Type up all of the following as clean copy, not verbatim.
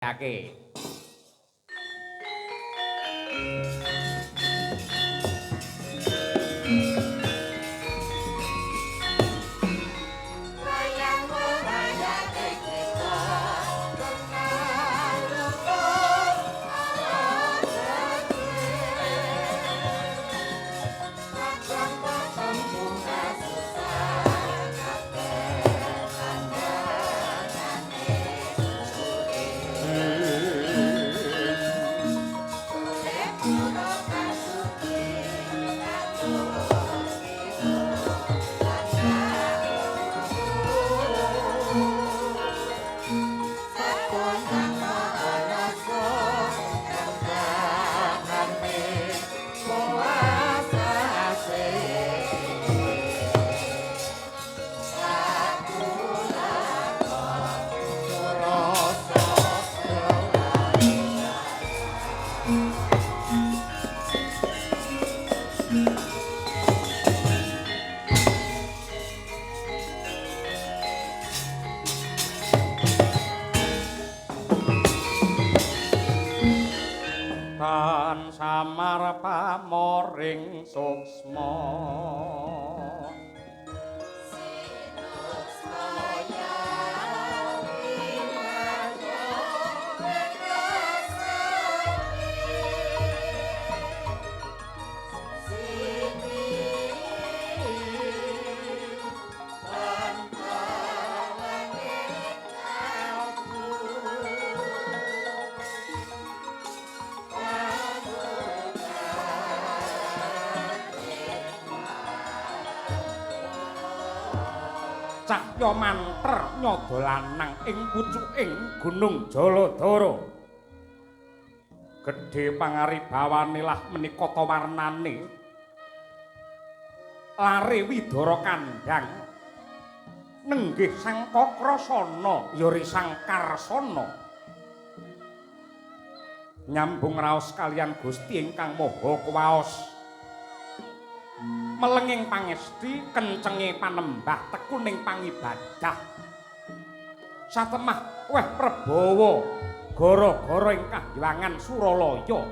Ake. Samar pamoring suksma cahya manter nyada lanang ing pucuking Gunung Jaladara. Gedhe pangaribawane lah menika ta warnane. Lare Widara kandhang nenggih Sang Kakrasana ya Sang Karsana. Nyambung raos kaliyan Gusti ingkang Maha Kuwaos. Melenging pangesti kencenge panembah tekuning pangibadah satemah weh prabawa gara-gara ing kahyangan Suralaya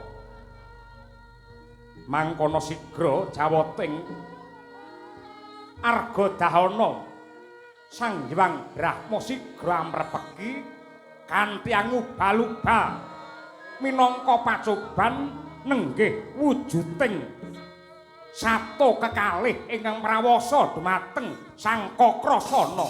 mangkono sigra jawating arga dahana Sang Hyang Brahma sigra amrepeki kanthi angubaluba minangka pacoban nenggih wujuding sato kekalih ingkang prawasa dumateng Sang Kakrasana.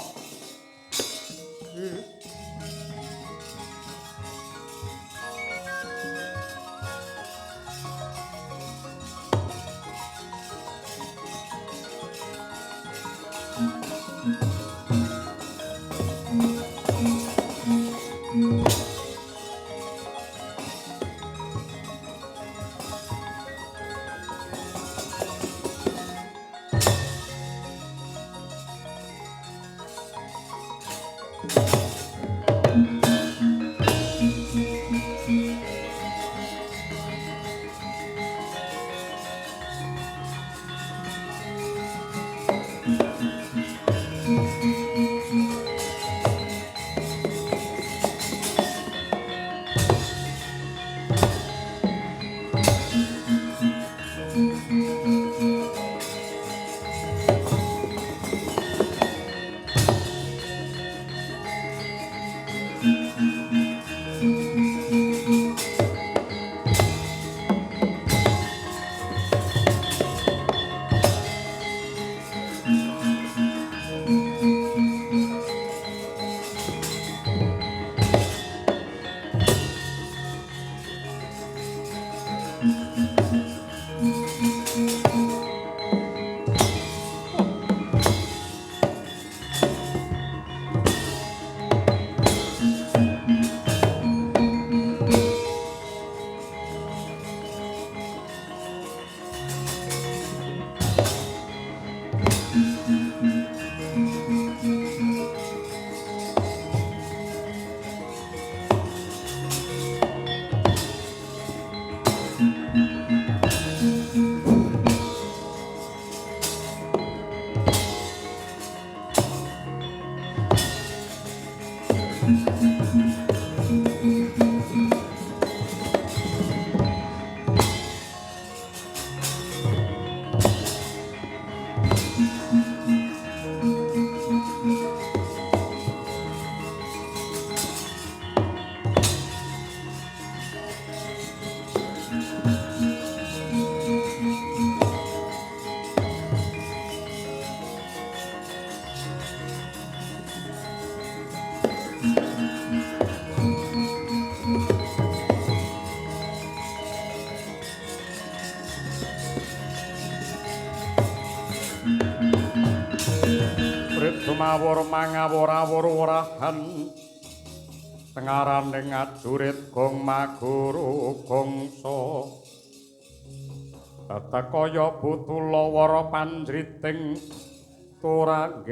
mawur mangawur-awur warahan tengaraning ajurit gong maguru gongso tetekaya butula wara panjriting turangesti.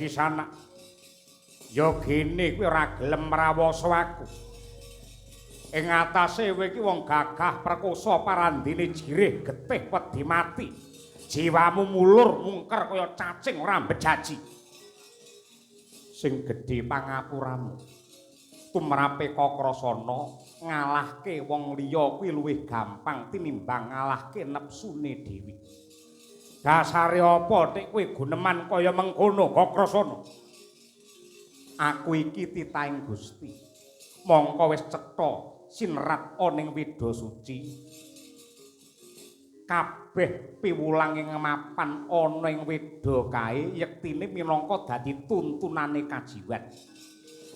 Kisana ya gene kowe ora gelem mrawasa aku. Ing atase kowe iki wong gagah perkosa parandene jirih getih wedi mati. Jiwamu mulur mungker kaya cacing ora mbejaji. Sing gedhe pangapuramu. Tumrape Kakrasana ngalahke wong liya kuwi luwih gampang tinimbang ngalahke nepsune dhewe. Dasare apa nek kowe guneman kaya mengkono Kakrasana? Aku iki titahing Gusti. Mongko wis cetha sinerat ana ing Weda Suci. Kabeh piwulang ing mapan ana ing Weda kae yektine minangka dadi tuntunane kajiwan.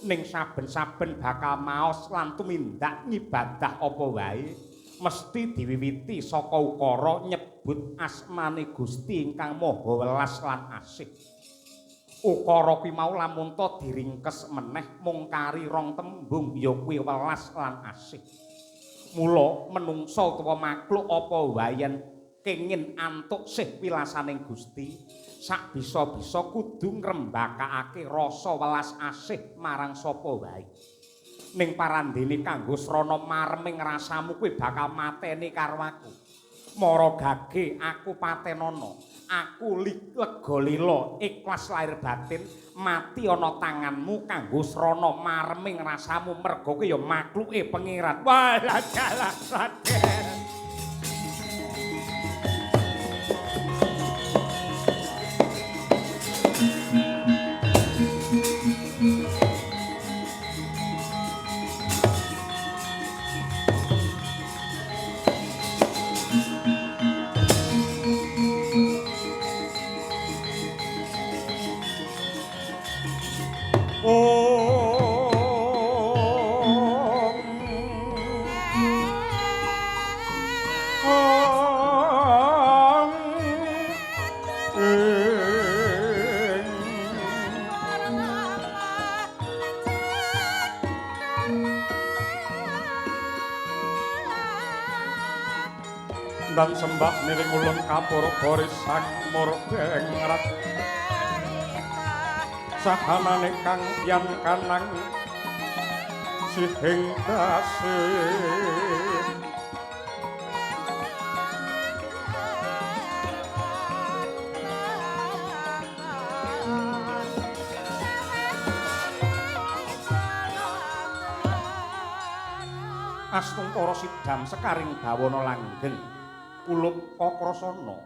Ning saben-saben bakal maos lan tumindak ngibadah apa wae mesti diwiwiti saka ukara nyebut asmane Gusti ingkang Maha Welas lan Asih. Ukara kuwi mau lamun ta diringkes meneh mung kari rong tembung ya kuwi welas lan asih. Mula menungsa utawa makhluk apa wae yen kengin antuk sih wilasaning Gusti sak bisa-bisa kudu ngrembakakake rasa welas asih marang sapa wae. Ning parandene kanggo srana mareming rasamu kuwi bakal mateni karo aku. Mara gage aku patenana, aku lega lila ikhlas lahir batin mati ana tanganmu kanggo srana mareming rasamu merga kuwi ya makhluke Pangeran. Wah dalah Raden. Dan sembah niring ulun kapur boris murbengrat sahanane kang yan kanang sihing kasih. Astungkara sidam sekaring bawana langgeng kulup Kakrasana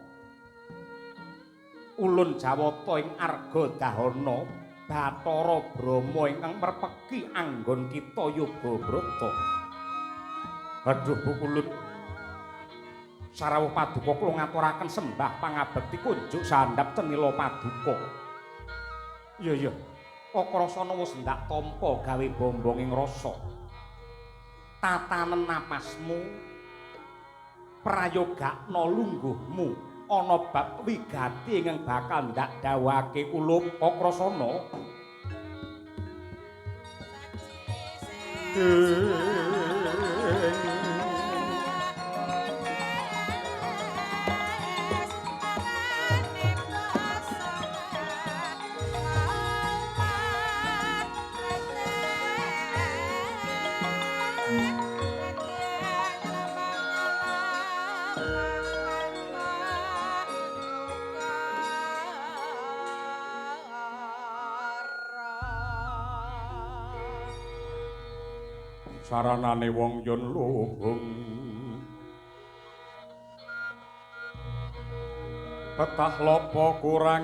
ulun Jawata ing arga dahana Bathara Brahma ingkang merpeki anggon kita yoga brata. Aduh bukulun sarawuh paduka kula ngaturaken sembah pangabekti kunjuk sandhap cenila paduka. Iya iya Kakrasana wis ndak tampa gawe bombonging rasa. Tatanen napasmu prayogakna lungguhmu ana bab wigati ingkang bakal ndak dawuhake kulup Kakrasana. Saranane wong yun luhung petah lopo kurang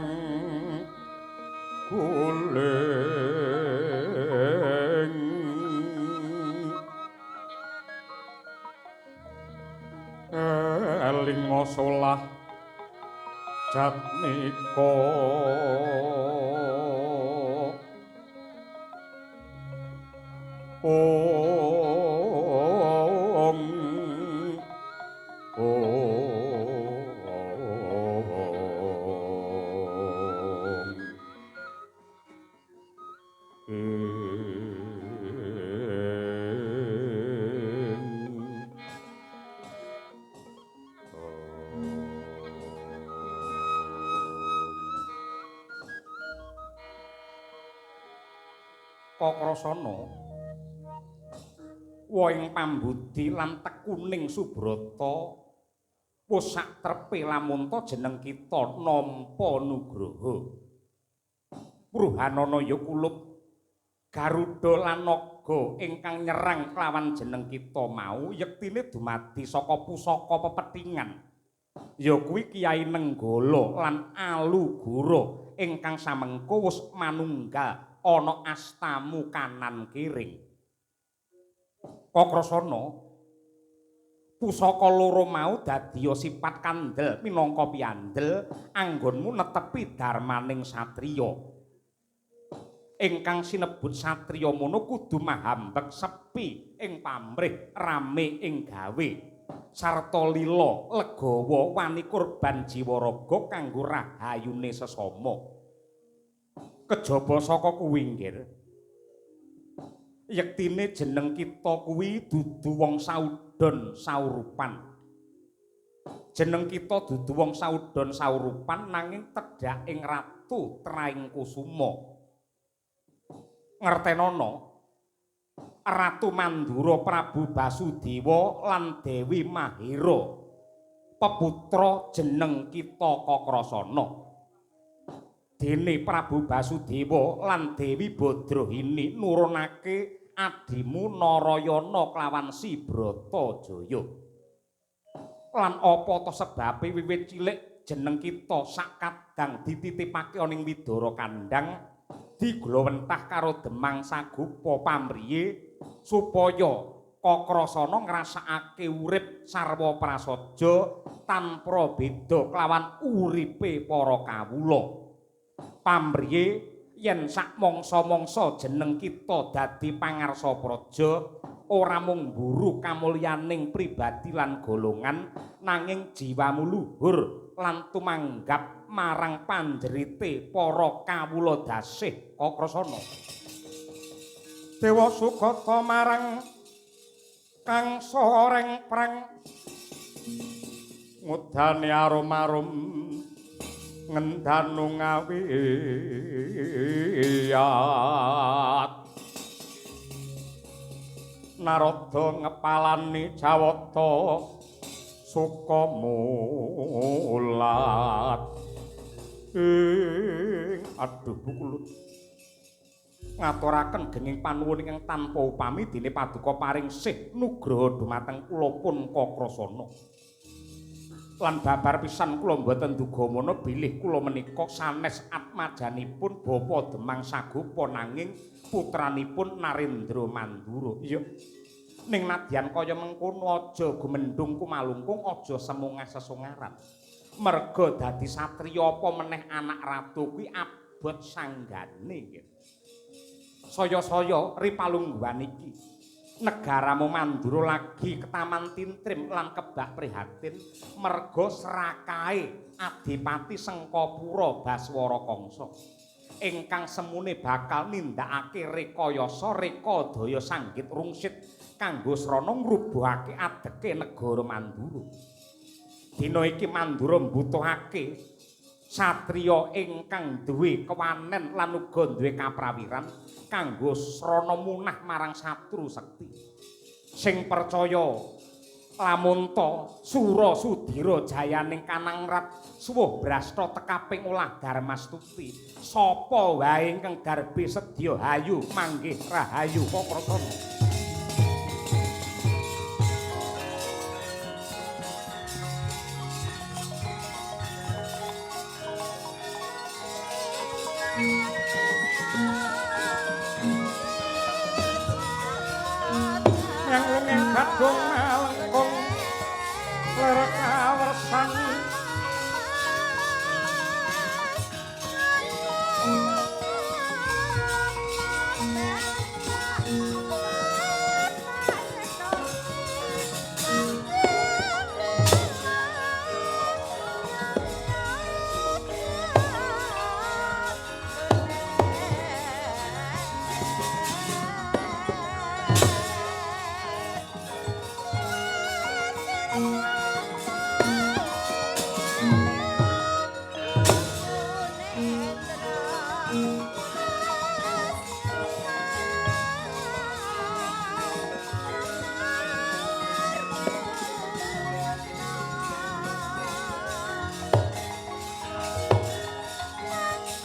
guling eling solah jatmika ong ong. Kakrasana wohing pambudi lan tekuning subrata wis sak trepe lamunta jeneng kita nampa nugraha. Pruhanana ya kulup Garuda lan naga ingkang nyerang kelawan jeneng kita mau yektine dumadi saka pusaka pepethingan. Ya kuwi Kyai Nenggala lan Alugoro ingkang samengko wis manunggal ana astamu kanan kiring. Kakrasana pusaka loro mau dadiya sipat kandel minangka piandel anggonmu netepi darmaning satriya. Ingkang sinebut satriya mono kudu mahambek sepi ing pamrih rame ing gawe sarta lila legawa wani kurban jiwa raga kanggo rahayune sesama. Kejaba saka kuwi nggir, yektine jeneng kita kuwi dudu wong saudon saurupan. Jeneng kita dudu wong saudon saurupan nanging tedhak ing Ratu Traing Kusuma. Ngertenono Ratu Mandura Prabu Basudewa lan Dewi Mahira peputra jeneng kita Kakrasana. Dene Prabu Basudewa lan Dewi Badrahini nurunake adimu Narayana kelawan Si Bratajaya. Lan apa ta sebabe wiwit cilik jeneng kita sakadang dititipake ana ing Widara Kandhang digulawentah karo Demang Sagupa pamriye supaya Kakrasana ngrasakake urip sarwa prasaja tanpa beda kelawan uripe para kawula. Pamriye yen sak mangsa-mangsa jeneng kita dadi pangarsa praja ora mung mburu kamulyaning pribadi lan golongan nanging jiwamu luhur lan tumanggap marang panjerite para kawula dasih. Kakrasana Dewa Sugata marang kang soreng prang ngudane arum-arum ngendanu ngawiyat Narada ngepalani Jawata suka mulat. Ing aduh bukulut ngaturaken genging panuwun ingkang tanpa upami dene paduka paring sih nugraha dumateng kula pun Kakrasana. Lan babar pisan kula mboten dugamana bilih kula menika sanes atmajanipun Bapa Demang Sagupa nanging putranipun Narendra Mandura. Iya. Ning nadyan kaya mengkono aja gumendhung kumalungkung, aja semungah sesungaran. Merga dadi satriya apa meneh anak ratu kuwi abot sanggane nggih. Saya-saya ripalungguhan iki negaramu Mandura lagi ketaman tintrim lan kebak prihatin merga serakahe Adipati Sengkapura Baswara Kangsa ingkang semune bakal nindakake rekayasa rekadaya sanggit rungsit kanggo srana ngrubuhake adeke negara Mandura. Dina iki Mandura mbutuhake satriya ingkang duwe kewanen lan uga duwe kaprawiran kanggo srana munah marang satru sekti. Sing percaya lamunta sura sudira jayaning kanangrat suwuh brasta tekaping olah darmastuti. Sapa wae ingkang darbe sedya hayu manggih rahayu Kakrasana. Gadung malengkung ler kawersan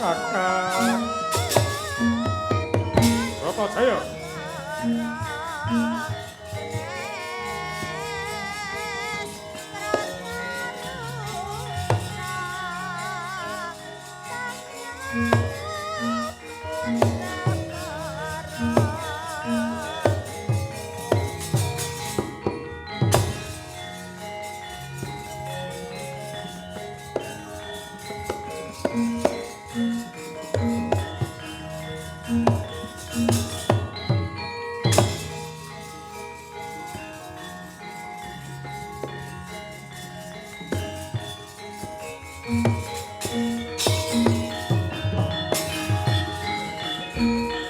Kakang. Bratajaya.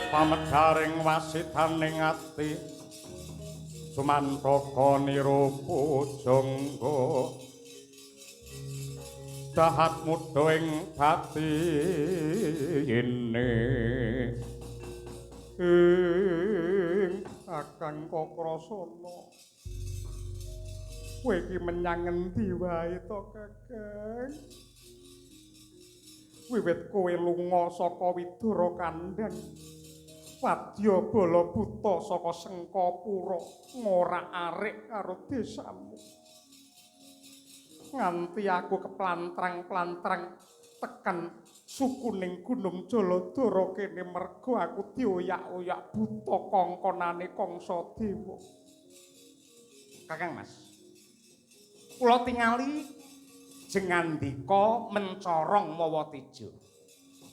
Pamegaring wasitaning ati sumantaka niru pujangga dahat mudha ing batine ing Kakang Kakrasana. Kowe iki menyang ngendi wae to, Kakang? Wiwit kowe lunga saka Widara Kandhang, wadya bala buta saka Sengkapura ngorak-arik karo desamu. Nganti aku keplantrang-plantrang tekan sukuning Gunung Jaladara kene merga aku dioyak-oyak buta kongkonane Kangsa Dewa. Kakang Mas, kula tingali jengandika mencorong mawa teja.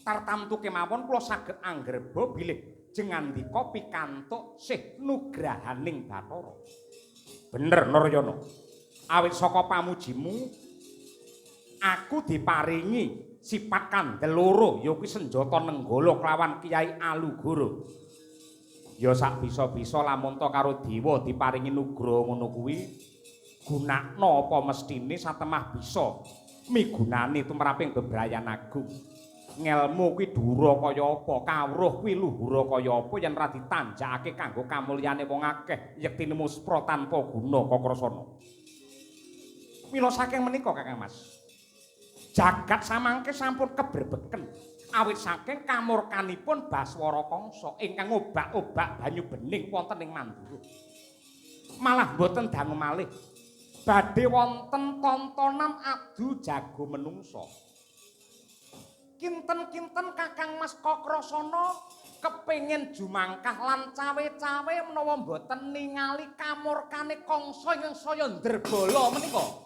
Tartamtu kemawon kula saged anggreba bilih jengandika pikantuk sih nugrahaning Bathara. Bener Narayana. Awit saka pamujimu aku diparingi sifat kandel loro ya kuwi senjata Nenggala kelawan Kyai Alugoro. Ya sak bisa-bisa lamun ta karo dewa diparingi nugraha ngono kuwi gunakna apa mesthine satemah bisa migunani tumraping bebrayan agung. Ngelmu kuwi dura kaya apa, kawruh kuwi luhura kaya apa yen ra ditanjakake kanggo kamulyane wong akeh yektine muspra tanpa guna Kakrasana. Mila saking menika Kakang Mas, jagat samangke sampun kebrebeken awit saking kamurkanipun Baswara Kangsa ingkang ngobak-obak banyu bening wonten ing Mandura. Malah mboten dangu malih badhe wonten tontonan adu jago menungsa. Kinten-kinten Kakang Mas Kakrasana kepengin jumangkah lan cawe-cawe menawa mboten ningali kamurkane Kangsa ingkang saya ndrebala menika.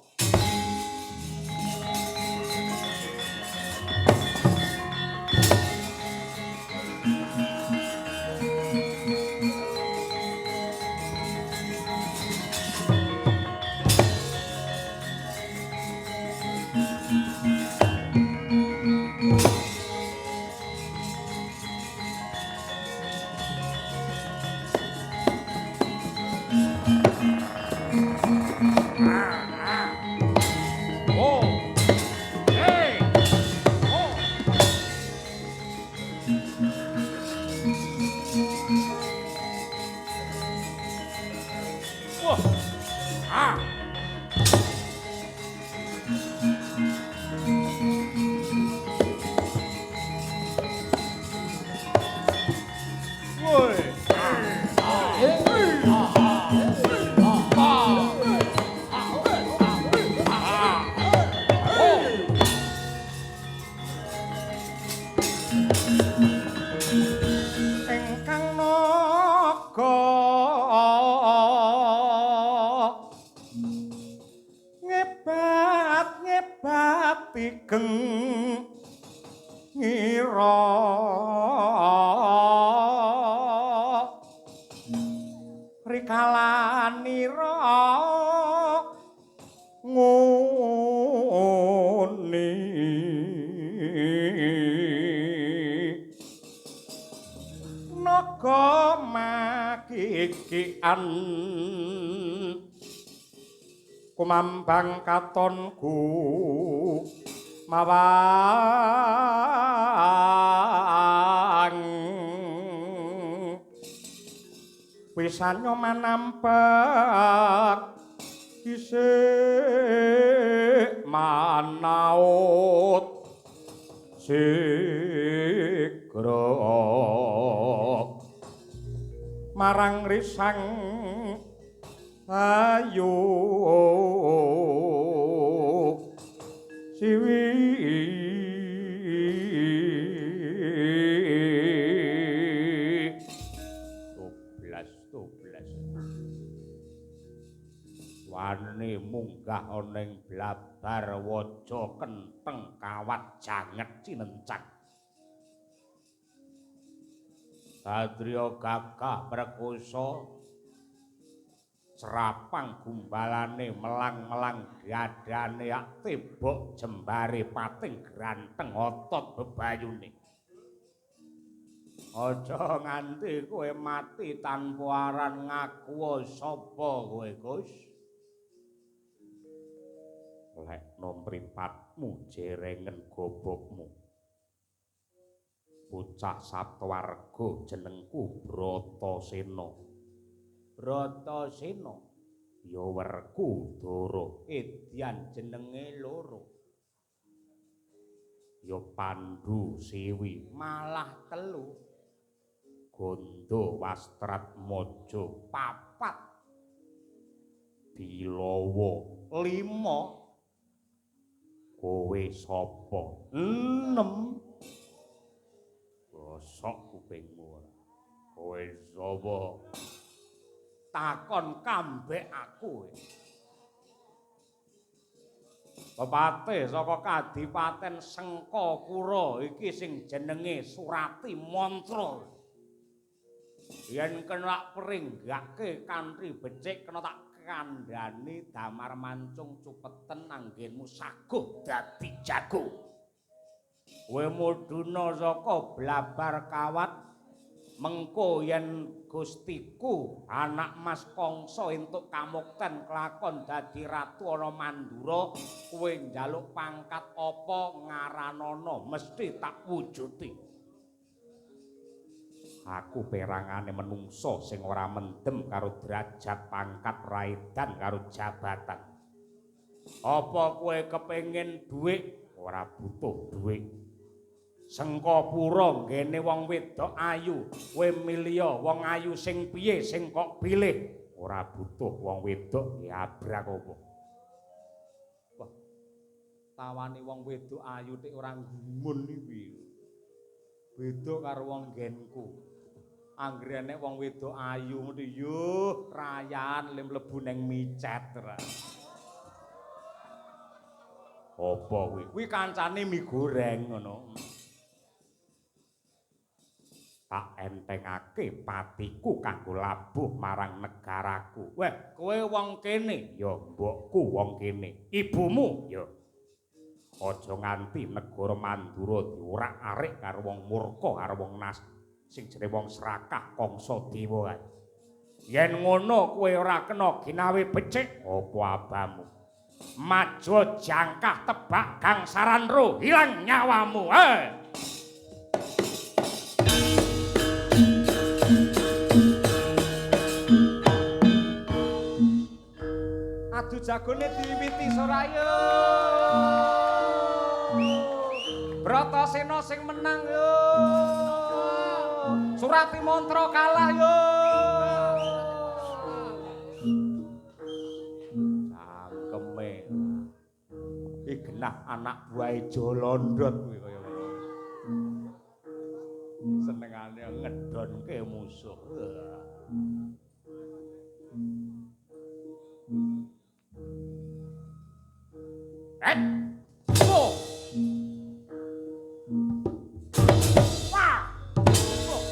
Kumambang katonku mawang wisanyo manampek isih manaut sih. Grok marang risang ayu siwi toblas toblas wani munggah ana ing blabar waja kentheng kawat janget cinencak. Sadriya gagah prakosa crapang gumbalane melang-melang dadane ak tebok jembare pating granteng otot bebayune. Aja nganti kowe mati tanpa aran ngaku sapa kowe, Gus. Lekno mripatmu jerengen gobokmu. Bocah Saptawarga jenengku Bratasena. Bratasena ya werku Dara, edyan jenenge loro. Ya Pandhu Siwi malah telu. Gondo Wastratmaja papat. Bilawa lima. Kowe sapa? Enem. Bosok kupingmu ora. Kowe sapa? Takon kambek aku. Pepatih saka Kadipaten Sengkapura iki sing jenenge Surati Mantra. Yen kena peringgake kanthi becik kena tak kandhani damar mancung cupeten anggenmu saguh dadi jago. Kowe mudhuna saka blabar kawat mengko yen Gustiku anak Mas Kangsa entuk kamukten kelakon dadi ratu ana Mandura, kowe njaluk pangkat apa ngaranana mesti tak wujuti. Aku perangane menungso sing ora mendem karo derajat pangkat raedan karo jabatan. Apa kowe kepengin dhuwit? Ora butuh dhuwit. Sengkapura nggene wong wedok ayu, kowe milih wong ayu sing piye sing kok pilih? Ora butuh wong wedok ya abrak apa. Wah. Tawani wong wedok ayu tik ora gumun iki. Beda karo wong nggenku. Anggere nek wong wedok ayu ngono yo rayan le mlebu nang micet ra. Apa kuwi? Kuwi kancane mie goreng ngono. Tak entengake patiku kanggo labuh marang negaraku. Weh, kowe wong kene? Ya mbokku wong kene. Ibumu? Ya. Aja nganti negara Mandura diorak-arik karo wong murka karo wong nas sing jenenge wong serakah Kangsa Dewa kae. Yen ngono kowe ora kena ginawe becik apa abamu. Maju jangkah tebak gangsaran roh hilang nyawamu. Eh. Adu jagone diwiwiti Soraya. Bratasena sing menang yo. Surati Mantra kalah yo. Cangkeme. Iki genah anak buahe Jolondot kuwi kaya ngono. Senengane ngedonke musuh. Oh. Wah. Oh.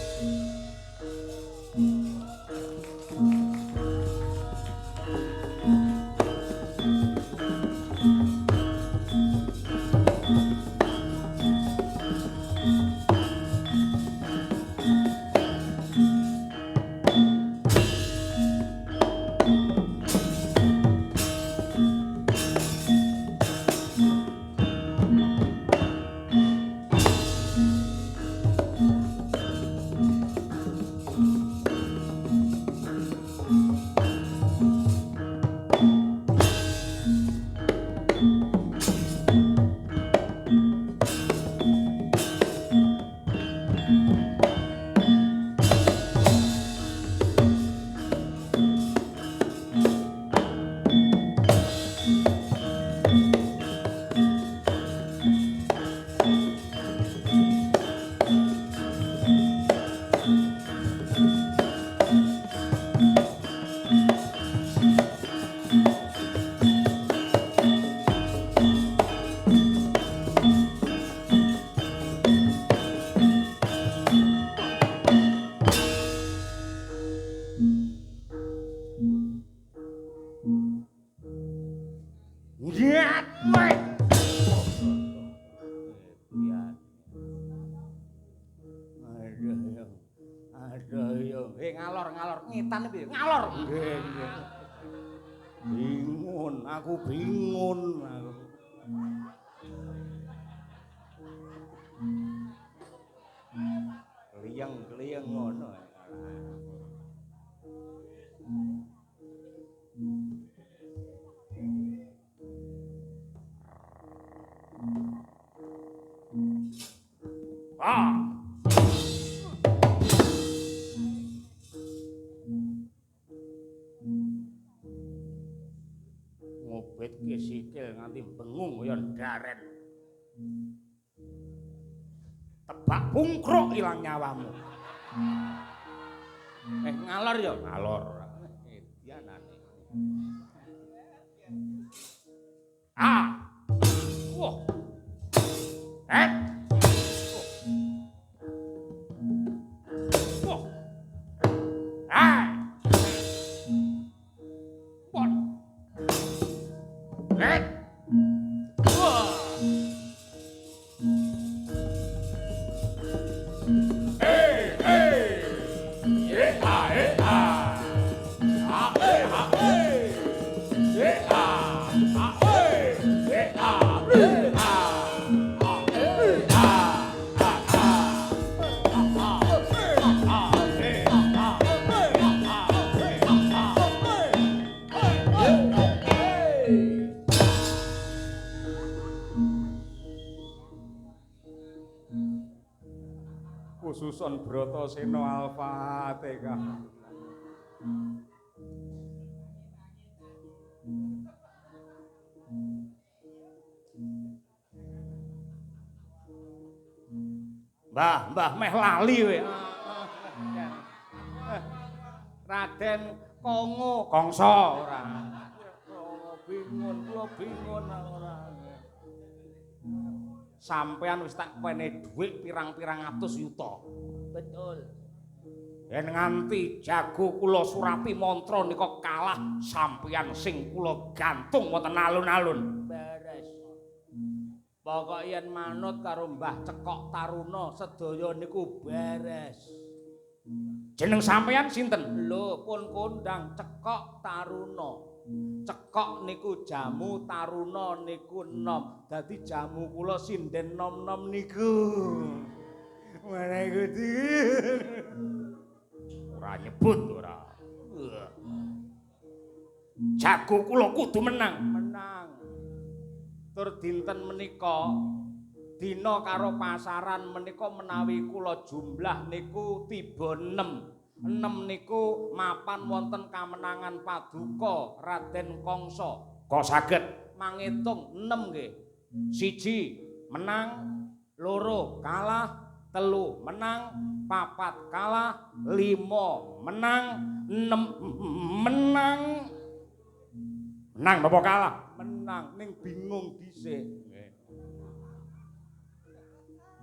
Aduh iya, ngalor-ngalor ngetan piye? Ngalor. Nggih, nggih. Bingun, aku bingun aku. Kliyeng-kliyeng ngono. Ah. Ngobetke sikil nganti bengung kaya ndaren. Tebak pungkruk ilang nyawamu. Ngalor ya? Ngalor. Edianane. Ah. Wah. Eh. Wah. Ah. Wah. Eh. Wah. Khususon Bratasena Al-Fatihah. Mbah, mbah meh lali kowe. Raden Kongo, Kongso ora. Bingun, kula bingun ora. Sampean wis tak wene dhuwit pirang-pirang atus yuta. Betul. Yen nganti jago kula Surati Mantra nika kalah, sampean sing kula gantung wonten alun-alun. Beres. Pokoke yen manut karo Mbah Cekok Taruna sedaya niku beres. Jeneng sampean sinten? Lho, pun kondang Cekok Taruna. Cekok niku jamu, Taruna niku enom. Dadi jamu kula sinden nom-nom niku. Mana kudu. Ora nyebut ora. Jago kula kudu menang. Menang. Tur dinten menika dina karo pasaran menika menawi kula jumlah niku tiba 6. 6 niku mapan wonten kamenangan paduka Raden Kangsa. Kok saged mangitung 6 nggih. 1 menang, 2 kalah, 3 menang, 4 kalah, 5 menang, 6 menang. Menang napa kalah? Menang ning bingung dhisik. Nggih.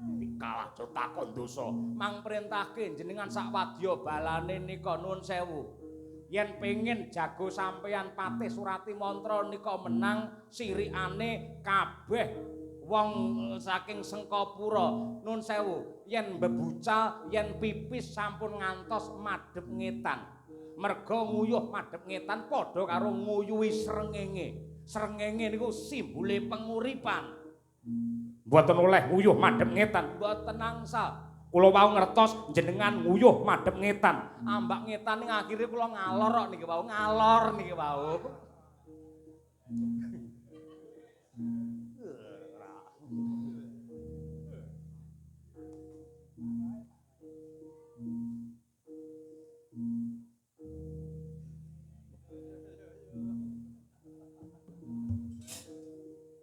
Dikalah aja takon dosa. Mang prentahke jenengan sak wadya balane nika nuwun sewu. Yen pengin jago sampeyan Patih Surati Mantra nika menang, sirikane kabeh wong saking Sengkapura nuwun sewu. Yen mbebucal, yen pipis sampun ngantos madhep ngetan. Merga nguyuh madhep ngetan padha karo nguyuhi srengenge. Srengenge niku simbole penguripan. Mboten oleh nguyuh madhep ngetan. Mboten angsal. Kula wau ngertos jenengan nguyuh madhep ngetan. Ambak ngetan ning akhire kula ngalor kok niki wau, ngalor niki wau.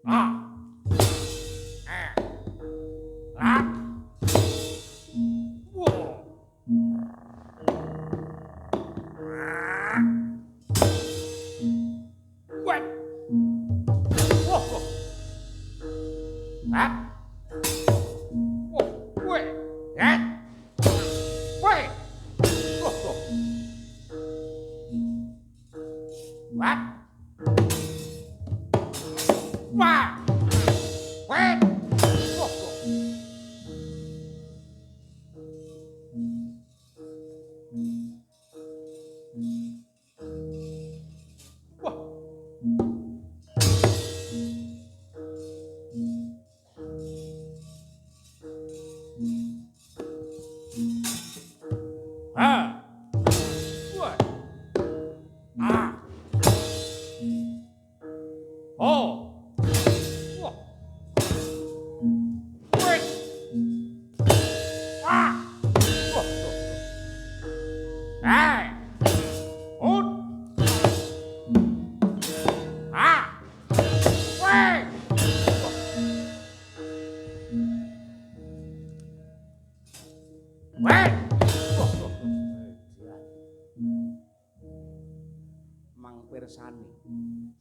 Ah. Ah. Wo.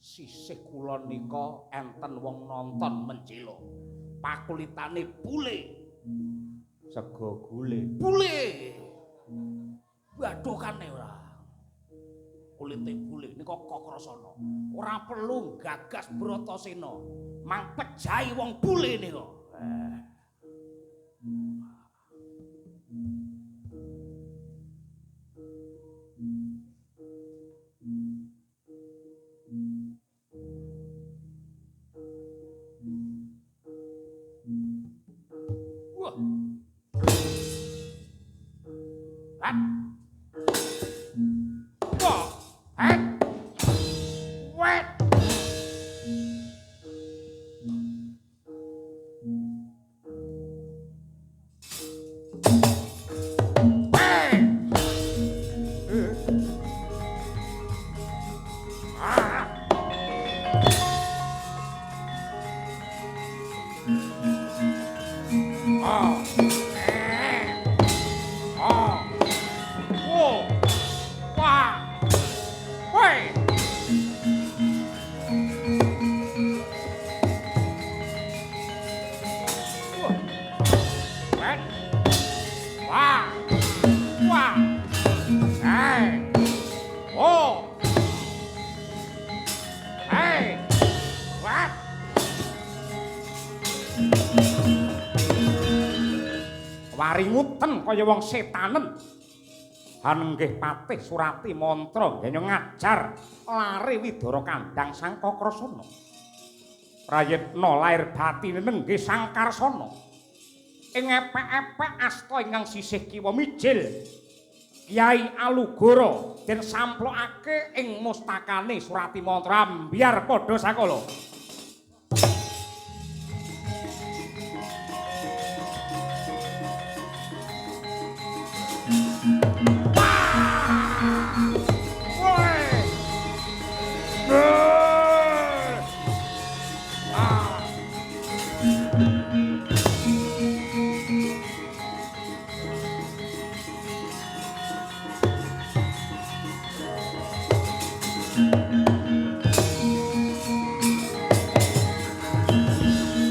Sisih kula nika enten wong nonton menjela. Pakulitane bule. Sego gule. Bule. Badhokane ora. Kulite bule nika Kakrasana. Ora perlu gagas Bratasena. Mang pejahi wong bule nika. Wah. Hat. Wah. Het. Wet. Ah. Ah. Ah. Wo. Wah. Woi. Wah. Wet. Wah. Wah. Hey. Oh. Hey. What? Waringuten kaya wong setanen. Hanenggih patih Surati Mantra ngene ngajar lare Widara Kandang Sang Kakrasana. Prayitna lair batine nenggih Sang Karsana. Ing epek-epek asta ingkang sisih kiwa mijil Kyai Alugoro den samplokake ing mustakane Surati Mantra ambyar padha sakala.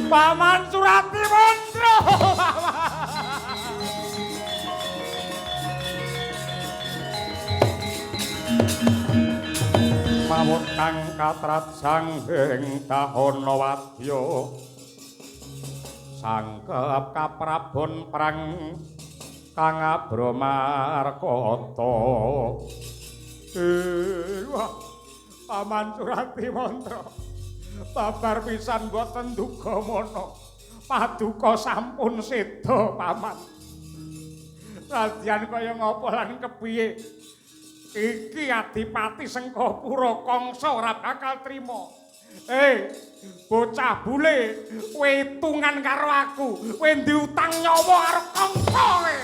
Paman Surati Mantra. Mawon kang katrat sanggeng dahana wadya sangkep kaprabon prang kang abramarkata. Wah, Paman Surati Mantra, babar pisan boten duga mana. Paduka sampun seda, Paman. Radyan kaya ngapa lan kepiye? Iki Adipati Sengkapura Kangsa ora bakal trima. Bocah bule, kowe hitungan karo aku. Kowe diutang nyawa karo Kangsa kowe.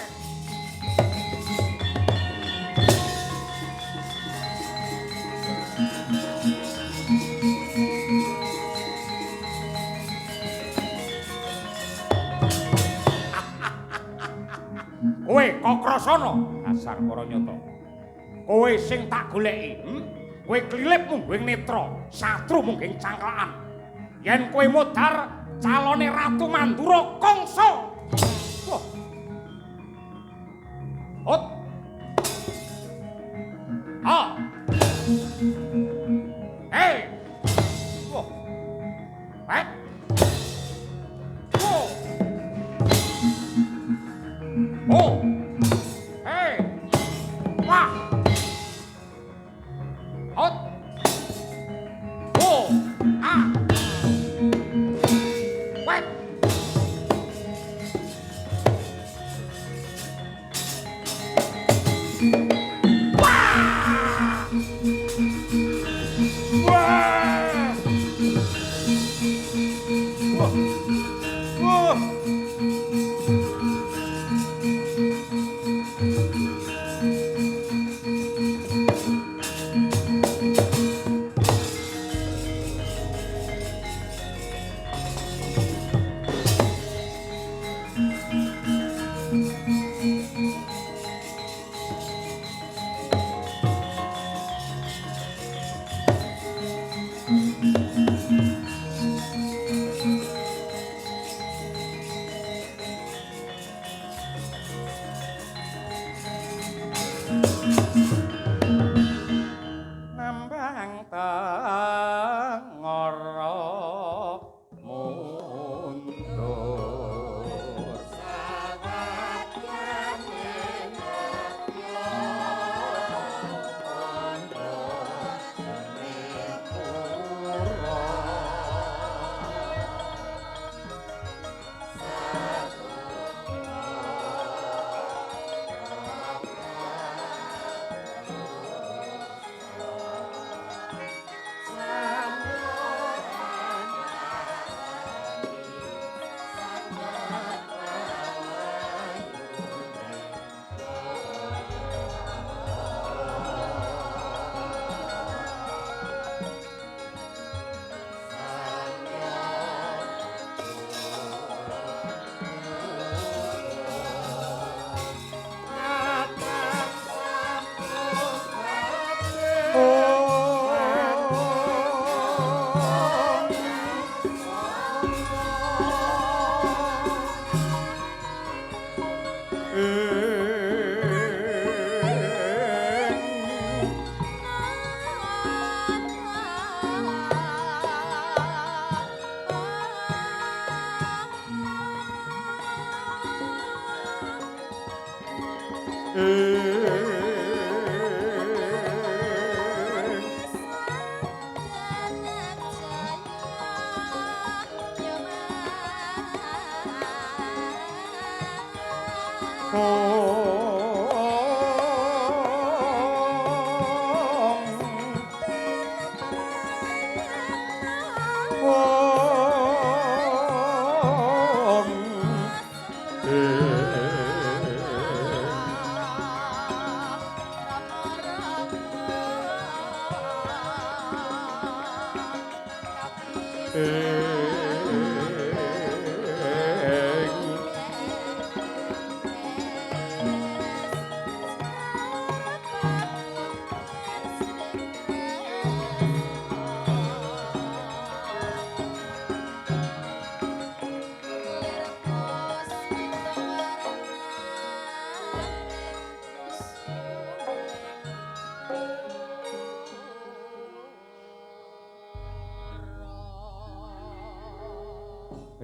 Kowe Kakrasana, dasar para nyata. Kowe sing tak goleki, Kowe klilip mungguing netra, satru mungguing cangklakan. Yen kowe modar calone Ratu Mandura Kangsa. Wah. Hot. Ah. Hey. Wah. Wet. Oh. Oh. Hey. Wah. Hot. Oh. Ah. Wet. Wah. Wah. Wah. Wah.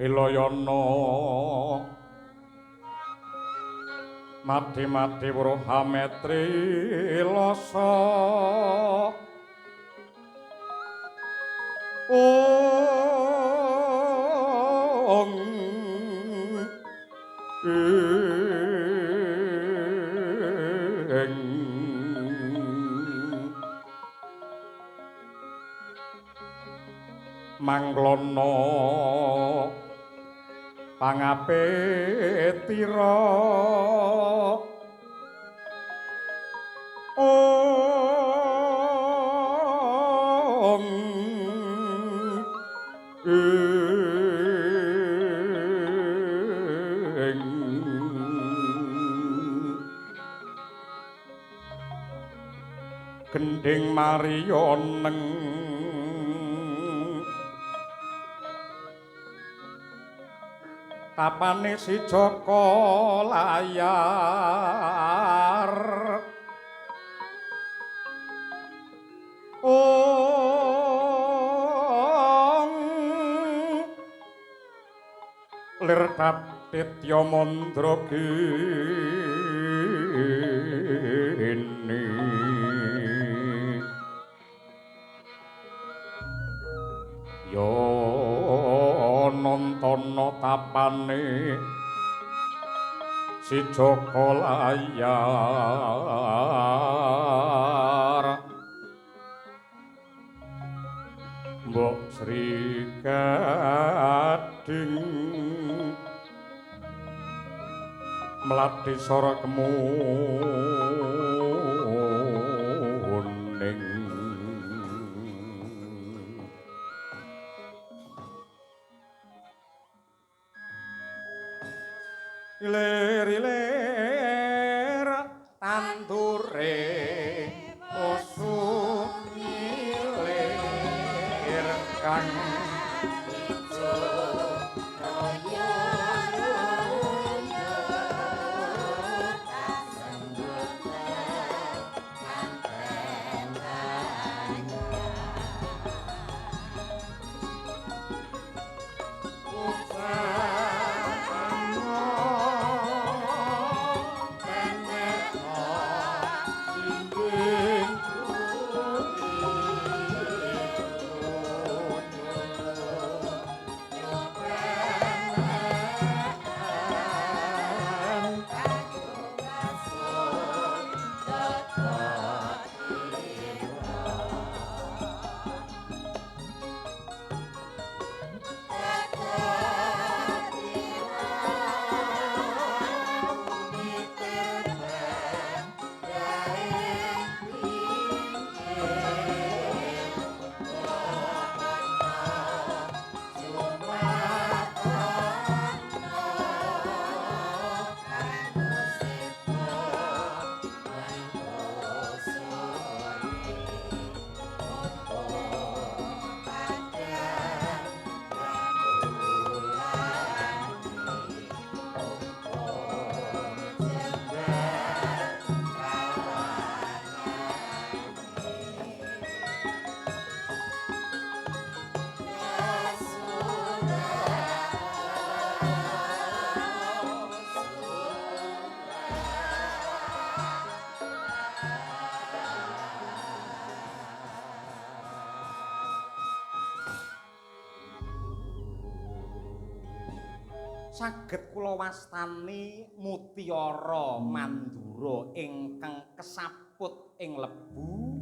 Ilayana mati-mati wuruh ametri lasa ong ing manglono pangapetira ong ing gendhing mariyoneng tapane si Jaka Layar ong lir tatitya mandra gini ya nontono tapane si Jaka Layar Mbok Sri Gading mlati sora kemuning. Ilir-ilir tandure usum ilir kang ijo raya raya Saged kula wastani mutiara Mandura ingkang kesaput ing lebu.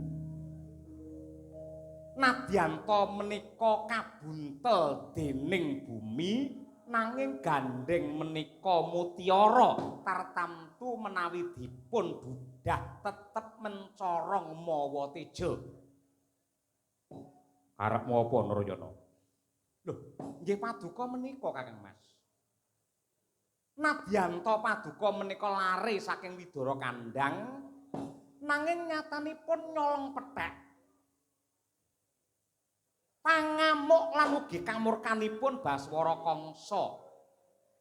Nadyanta menika kabuntel dening bumi, nanging gandheng menika mutiara tartamtu menawi dipun dudah tetep mencorong mawa teja. Karepmu apa, Narayana? Lho, nggih paduka menika Kakang Mas. Nadyanta paduka menika lare saking Widara Kandhang, nanging nyatanipun nyolong pethek. Pangamuk lan ugi kamurkanipun Baswara Kangsa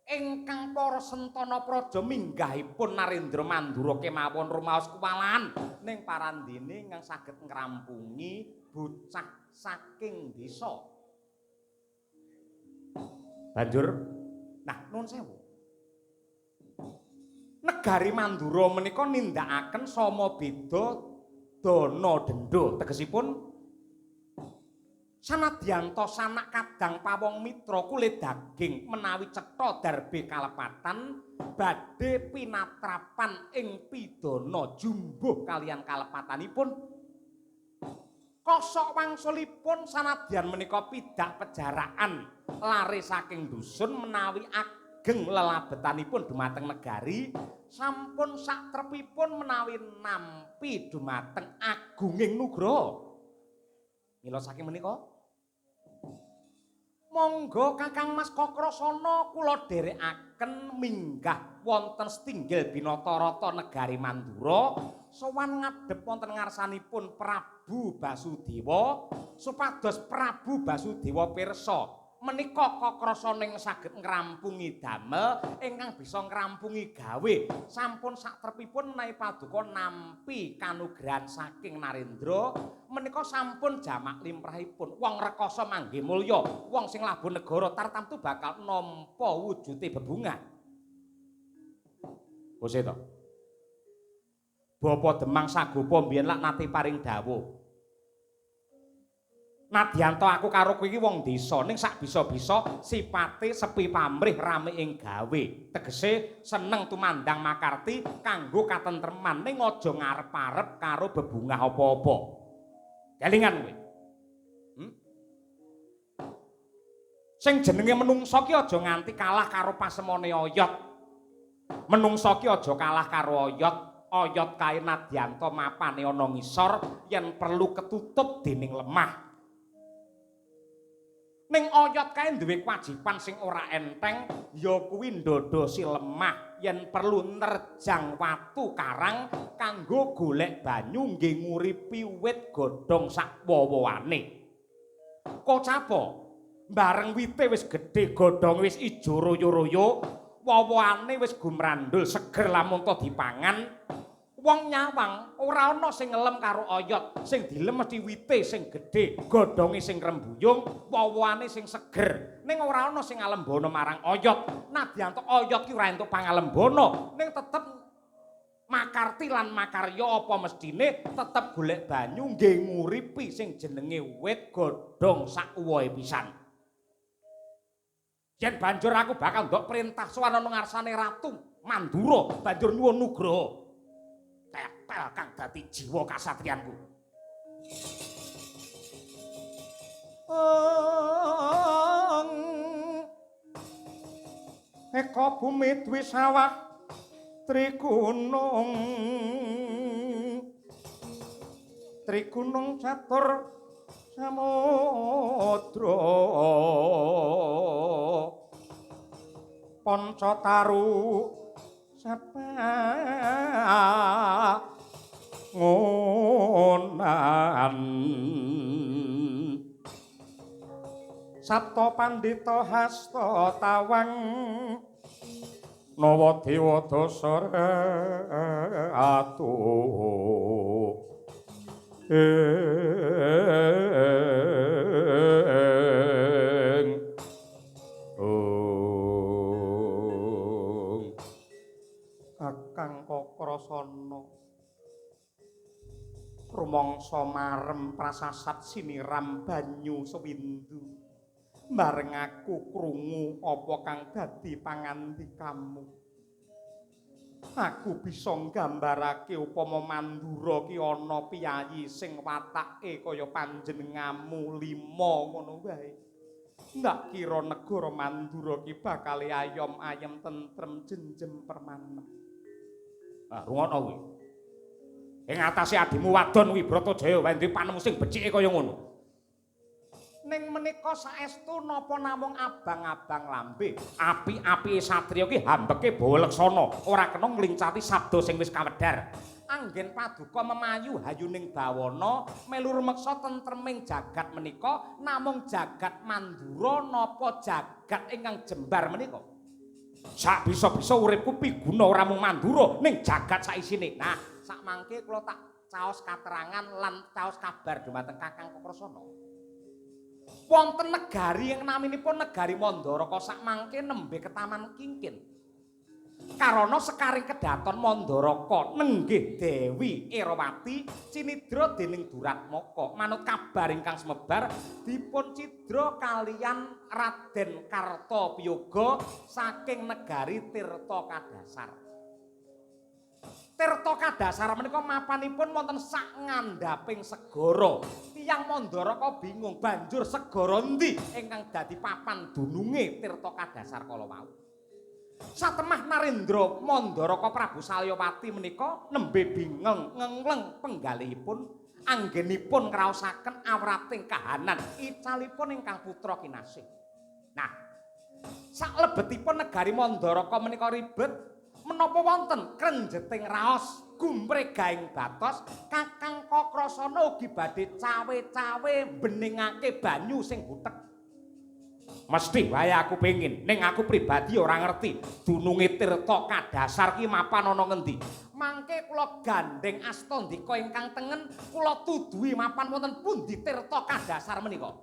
ingkang para sentana praja minggahipun Narendra Mandura kemawon rumaos kuwalahan ning parandene ingkang saged ngrampungi bocah saking desa. Banjur, nah nuwun sewu. Negari Mandura menika nindakaken sama beda dana denda, tegesipun sanadyanta sanak kadang pawong mitra kulit daging menawi cetha darbe kalepatan badhe pinatrapan ing pidana jumbuh kalian kalepatanipun. Kosok wangsulipun sanadyan menika pidak pejaraan lare saking dusun menawi ageng lelabetanipun dumateng negari sampun satrepipun menawi nampi dumateng agunging nugraha. Mila saking menika monggo Kakang Mas Kakrasana kula dherekaken minggah wonten setinggil Binatarata negari Mandura sowan ngadhep wonten ngarsanipun Prabu Basudewa supados Prabu Basudewa pirsa menika kakrasana ing saged ngrampungi damel ingkang bisa ngrampungi gawe. Sampun satrepipun menawi paduka nampi kanugrahan saking Narendra menika sampun jamak limrahipun. Wong rekasa manggih mulya, wong sing labuh negara tartamtu bakal nampa wujude bebungah. Bose to. Bapa Demang Sagopa mbiyen lak nate paring dawuh. Nadyanta aku karo kowe iki wong desa ning sak bisa-bisa sipate sepi pamrih rame ing gawe. Tegese seneng tumandang makarti kanggo katentreman ning aja ngarep-arep karo bebungah apa-apa. Kelingan kowe. Sing jenenge menungsa ki aja nganti kalah karo pasemone oyot. Menungsa ki aja kalah karo oyot. Oyot kae nadyanta mapane ana ngisor yen perlu ketutup dening lemah. Ning oyot kae duwe kewajiban sing ora enteng, ya kuwi ndodosi lemah yen perlu nerjang watu karang kanggo golek banyu nggih nguripi wit godhong sak wowoane. Kocapa bareng wite wis gedhe, godhonge wis ijo royo-royo, wowoane wis gumrandul seger lamun to dipangan. Wong nyawang ora ana sing ngelem karo oyot, sing dilem mesti wite sing gedhe, godhonge sing rembuyung, wowoane sing seger. Ning ora ana sing ngalembana marang oyot. Nadyanta oyot ki ora entuk pangalembana, ning tetep makarti lan makarya apa mestine tetep golek banyu nggih nguripi sing jenenge wit godhong sak uwohe pisan. Yen banjur aku bakal ndok perintah sowan ana ngarsane Ratu Mandura, banjur nyuwun nugraha. Tetel kang dadi jiwa kasatriyanku. Eka bumi dwi sawah trigunung, trigunung catur samudra, panca taru sapa ngonan, Sabta Pandita hasta tawang nawa dewa dasa ratu. Kakang Kakrasana rumangsa marem prasasat siniram banyu sewindu. Bareng aku krungu apa kang dadi pangandikamu. Aku bisa nggambarake upama Mandura ki ana piyayi sing watake kaya panjenenganmu lima ngono wae. Ndak kira negara Mandura ki bakal ayom ayem tentrem jenjem permanem. Ah, rungono kuwi. Ing atase adimu wadon kuwi Bratajaya wae duwe panemu sing becike kaya ngono. Ning menika saestu napa namung abang-abang lambe? Api-apike satriya ki hambeke bawa leksana, ora kena nglincati sabda sing wis kawedhar. Anggen paduka memayu hayuning bawana melu rumeksa tentreming jagat menika namung jagat Mandura napa jagat ingkang jembar menika. Sak bisa-bisa uripku piguna ora mung Mandura ning jagat saisine. Nah, sakmangke kula tak caos katerangan lan caos kabar dumateng Kakang Kakrasana. Wonten negari ing naminipun negari Mandaraka sakmangke nembe ketaman kingkin. Karana sekaring kedaton Mandaraka nenggih Dewi Erawati cinidra dening Duratmaka. Manut kabar ingkang semebar dipun cidra kaliyan Raden Kartapyoga saking negari Tirta Kadasar. Tirta Kadasar menika mapanipun wonten sak ngandhaping segara. Tiyang Mandaraka bingung banjur segara endi ingkang dadi papan dununge Tirta Kadasar kala wau. Satemah Narendra Mandaraka Prabu Salyawati menika nembe bingeng ngengleng penggalihipun anggenipun ngraosaken awrating kahanan icalipun ingkang putra kinasih. Nah, saklebetipun negari Mandaraka menika ribet menapa wonten krenjeting raos gumregaing batos Kakang Kakrasana ugi badhe cawe-cawe beningake banyu sing butek. Mesti wae aku pengin, ning aku pribadi ora ngerti dununge Tirta Kadasar ki mapan ana ngendi. Mangke kula gandheng asta ndika ingkang tengen kula tuduhi mapan wonten pundi Tirta Kadasar menika.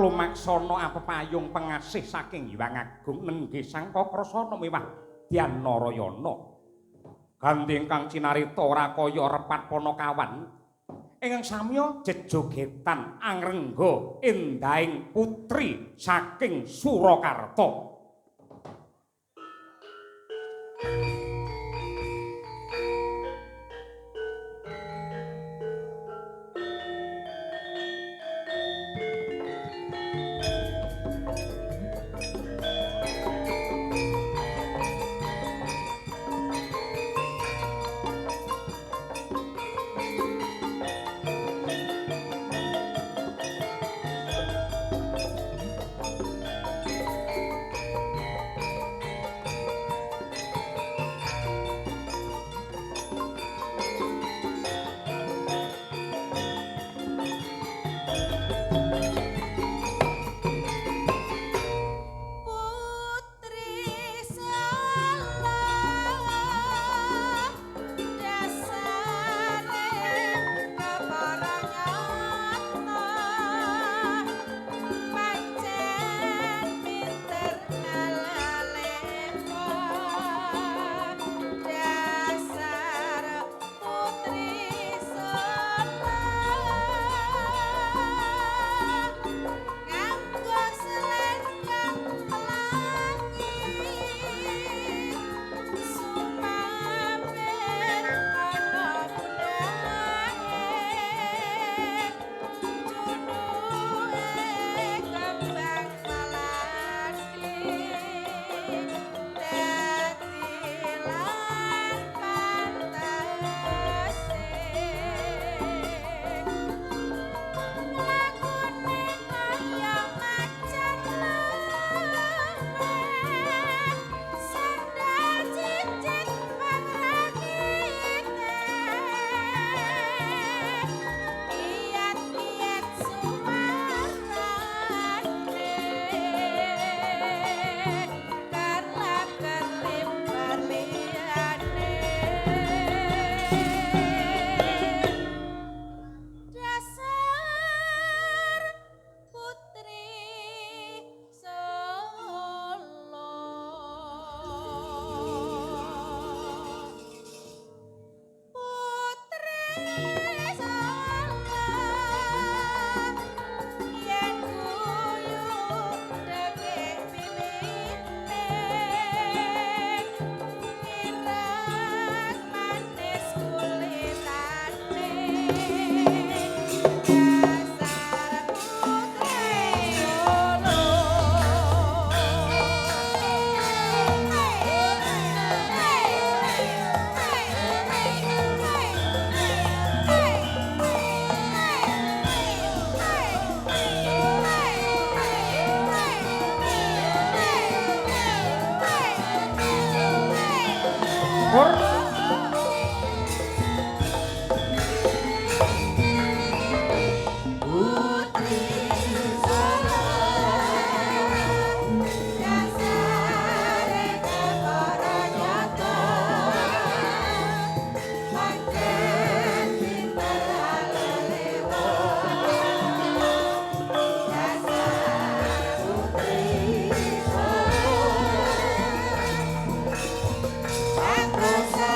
Lumaksana apepayung pengasih saking Hyang Agung nenggih Sang Kakrasana miwah Dyan Narayana. Ganti ingkang cinarita ora kaya repat panakawan ingkang samya jejogetan angrengga endahing putri saking Surakarta. Aku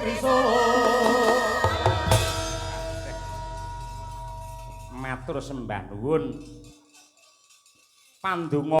Kriso. Matur sembah nuwun. Pandonga.